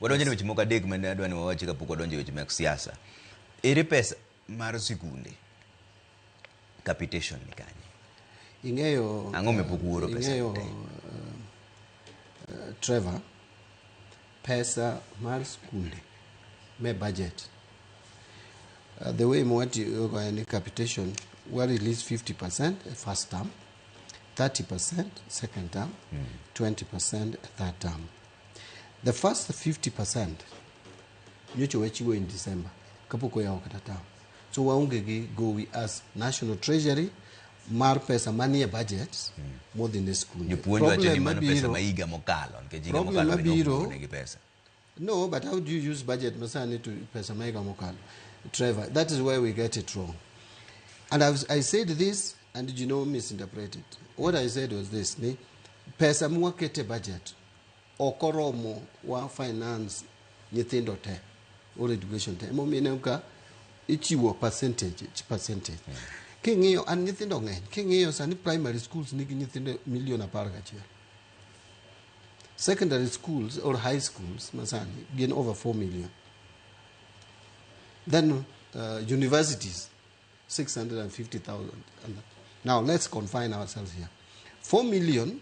Wadonjo ne weche moko adek mane adwa ni wawachi kapok wadonjo e weche mag siasa. Ere pesa mar sikunde? Capitation ni kanye? Ing'eyo. Ang'o mipok uoro pesa Ing'eyo, te? Trevor, pesa mar skunde me budget. The way mwatiyogo en ni capitation, wa release 50% e first term, 30% second term, 20% e third term. The first 50% nyocha wachiwo in December kapok oyawo kata term. So waonge gi gowi as National Treasury mar pesa manie budget modhi ne skunde. Jopuonj wacho ni Problem mano pesa mabiro ma higa mokalo nikech higa Problem mokalo bende ok mabiro negi pesa. No, but how do you use budget masani to pesa maiga mokalo? Trevor, that is where we get it wrong. And I said this, and you know, misinterpreted. What I said was this, ni pesa mwakete budget, ok oromo wa finance nyithindo te, or education te. Emomiyo ineno ka ichiwo percentage, percentage. King'iyo, an nyithindo ng'eny, king'iyo sani primary schools nigi nyithindo milion 11. Secondary schools or high schools masani gin over 4 million. Then universities 650,000. And now let's confine ourselves here. 4 million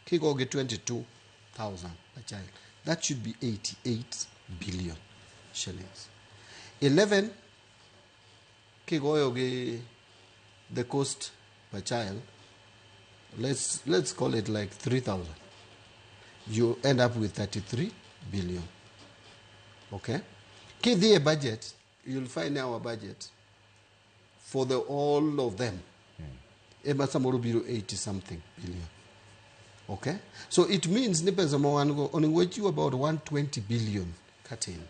kigo gi 22,000 a child. That should be 88 billion shillings. 11 kigoyo gi the cost per child, let's call it like 3,000. You end up with 33 billion. Okay? Kidhi e budget, you'll find our budget for the all of them. Ema samoro biro 80 something billion. Okay? So it means ni pesa ma wan go onego wachiw about 120 billion katin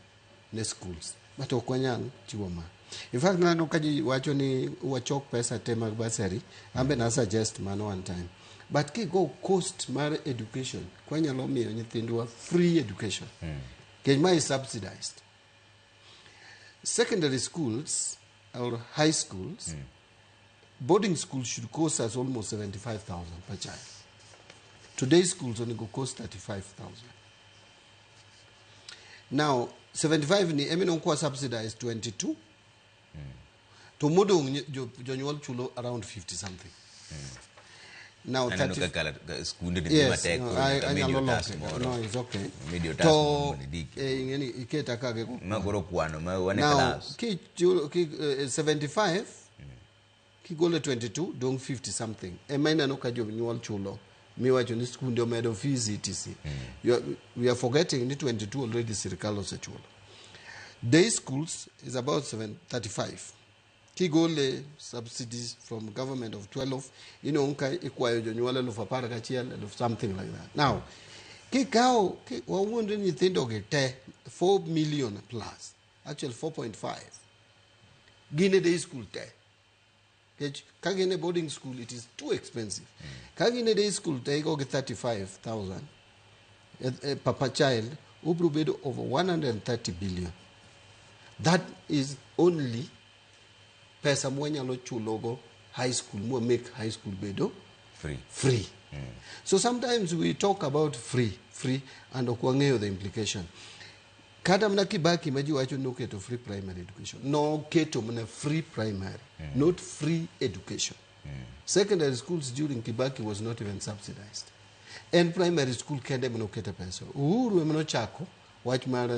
ne schools. But ok wanyal chiwo ma. In fact, nano ka ji wacho ni wachok pesa te mag bursary, an be na suggest mano one time. But kigo cost mar education, kwanyalo miyo nyithindwa free education. Nikech ma is subsidized. Secondary schools or high schools, boarding schools should cost us almost 75,000 per child. Today's schools only go cost 35,000. Now, 75 ni emino kwa subsidized 22. To modong jonyuol chulo around 50 something. Now, Aneno 30, kaka skunde ni dhi yes, matek no, koro nyaka medi anyalo otas loke. moro. No, it's okay. Medi otas To, moro mondo indiki. Ing'eni iketa ka gi Ma koro kwano ma wan e Now, class. ki, chulo- ki, 75 kigolo 22 dong 50 something ema ineno ka jonyuol chulo miwacho ni skunde omedo fees etc. We are forgetting ni 22 already sirikal osechulo. Day schools is about 735 kigole subsidies from government of 12, inong ka ikwayo jonyuol 11,000, eluf something like that. Now kikawo wawuondre nyithindo gi te 4 million plus, actually 4.5, gin e day school te. Nikech ka gin e boarding school, it is too expensive. Ka gin e day school te, igo gi 35,000 per child, obiro bedo over 130 billion. That is only pesa mwanyalo chulogo high school, mwa make high school bedo free. Free. So sometimes we talk about free, free, and ok wang'eyo the implication. Kata mana Kibaki ma ji wacho noketo free primary education, noketo mana free primary, not free education. Secondary schools during Kibaki was not even subsidized. En primary school kende ema nokete pesa. Uhuru ema nochako wach mar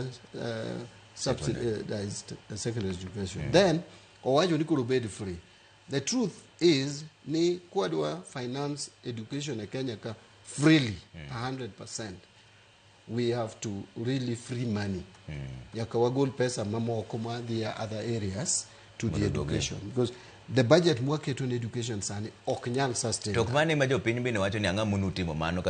subsidized secondary education. Then owacho ni koro bed free. The truth is ni kwadwa finance education e Kenya ka freely, 100%, we have to really free money. Nyaka wagol pesa mamoko madhi e other areas to the education, because the budget mwaketo ne education sani ok nyal sustain. To ok mano ema jopiny bende wacho ni ang'o monutimo mano ka